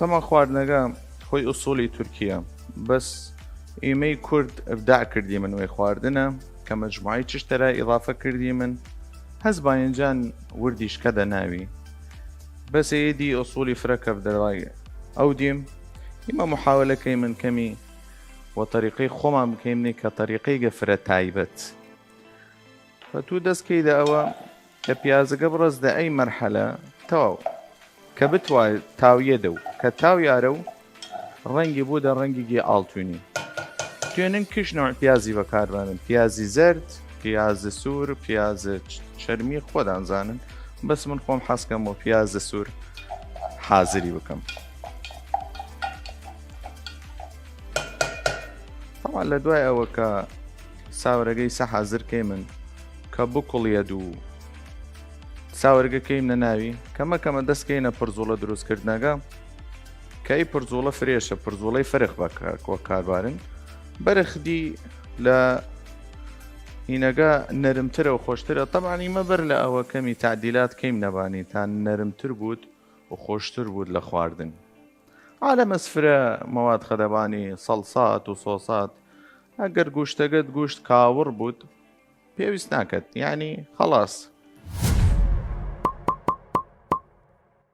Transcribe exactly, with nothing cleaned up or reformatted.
تەما خواردنەگە خوەی ئوسولی تورکیە، بەس ئیمەی کورد ئبداع کردیمن وەی خواردنە، کە مەجموعەی چشتەرا ئیضافە کردیمن، هەس بایەنجان وردیش کەدە ناوی. بەس ئیدی ئوسولی فرە کەفدەرای ئەودیم. ئیمە محاولە کەیمن کەمی وە تەریقەی خوەمان بکەیمنی، کە تەریقەیگە فرە تایبەت. و تو دەس کەیدە ئەوە کە پیازەگە بڕەسدە ئەی مەرحەلە تەواو، کە بتوای تاویەدەو، کە تاویارەو ڕەنگی بوودە ڕەنگیگی ئاڵتونی. توێنن کش نوع پیازی بەکاربانن، پیازی زەرد، پیازە سوور، پیازە چ-، چەرمی خوەدان زانن، بەس من خوەم حەز کەم وە پیازە سوور حازری بکەم. تەبعەن لە دوای ئەوە کە ساورەگەی سە حازر کەیمن کە بکوڵیەد و ساورگە کەیمنە ناوی، کەمە کەمە دەس کەینە پرزوڵە دروست کردنەگە، کە ئی پرزوڵە فرێشە، پرزوڵەی فرخ بەکار، وەکاربارن. بەرخ دی لە هینەگە نەرمترە و خوەشترە. تەبعەن ئیمە بەر لە ئەوە کەمی تعدیلات کەیم نەبانی تا نەرمتر بوود و خوەشتر بوود لە خواردن. عالەم ئەس فرە مەواد خەدەبانی، سەڵسات و سۆسات، ئەگەر گوشتەگەت گوشت کاوڕ بوود، پێویست ناکەت، یعنی خەڵاس.